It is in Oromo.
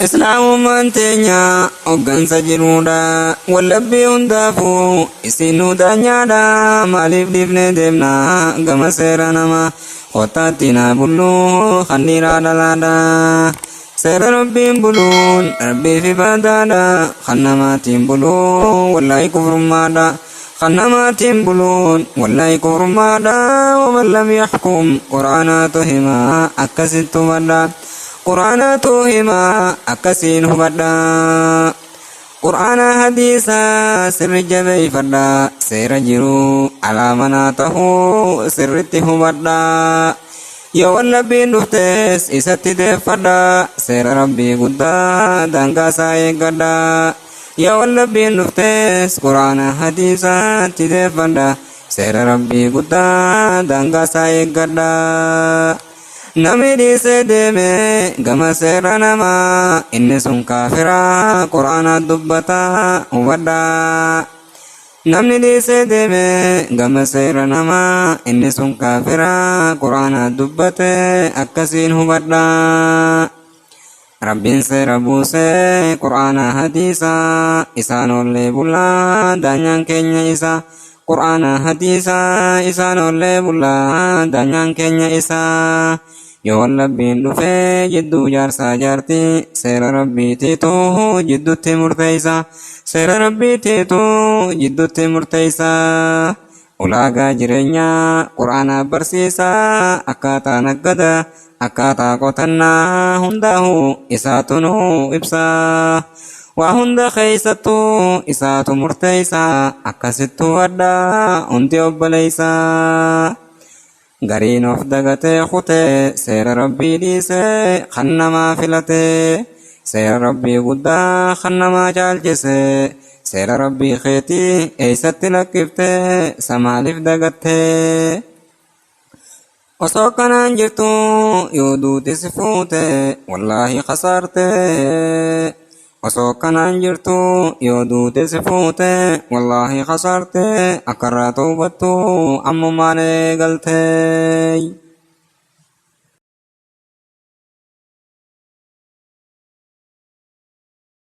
Islaamummaan teenya hoggansa jiruudha. Wallabbii hundaafuu isin nu daanyaadha. Maaliif dhiifnee deemna gama seera namaa. Kottaatti naa bulluu kan dhiiraa dhalaadha. Seera Rabbiin buluun Rabbiif ibaadaadha. Kan namaatiin buluun wallaahi kufrummaadha. Kan namaatiin buluun wallaahi kufrummaadha. Waman lam yaxkum Qur'aanaatu hima akkasitti hubadha. Qur'aanaatu hima akkasiin hubadha. Qur'aana hadiisa sirri jabeeyfadha. Seera jiru alaamanaa tahuu sirritti hubadha. Yoo wallabbiin dhuftes isatti deeffadha. Seera Rabbii guddaa daangaa isaa eeggadha. Yoo wallabbiin dhuftes Qur'aana hadiisatti deeffadha. Seera Rabbii guddaa daangaa isaa eeggadha. Namni dhiisee deeme gama seera namaa inni sun kaafira Qur'aana dubbata hubadha. Namni dhiisee deeme gama seera namaa inni sun kaafira Qur'aana dubbate akkasiin hubadha. Rabbiin seera buuse Qur'aana hadiisa isaan ollee bulaa daanyaan keenya isa. Qur'aana hadiisa isaan ollee bulaa daanyaan keenya isa. Yoo wallabbiin dhufe jidduu jaarsaa jaartii seera Rabbiitiitu jidduutti murteessa. Seera Rabbiitiitu jidduutti murteessa. Ulaagaa jireenyaa Qur'aana barsiisa akkaataa naggada akkaataa qotannaa hundaahu isaatu nu ibsa. Waa hunda keessattuu isaatu murteessa akkasitti hubadha hundi obboleessa. Gariin of dagatee kutee seera Rabbii dhiisee kan namaa filatee seera Rabbii guddaa kan namaa caalchisee seera Rabbii keetii eessatti lakkiftee sa maaliif dagattee? Osoo akkanaan jirtu yoo duuti si fuute wallaahi kasaarte. Osoo akkanaan jirtu yoo duute si fuute wallaahi kasaarte akka irraa tawbattu ammumaan eegalte.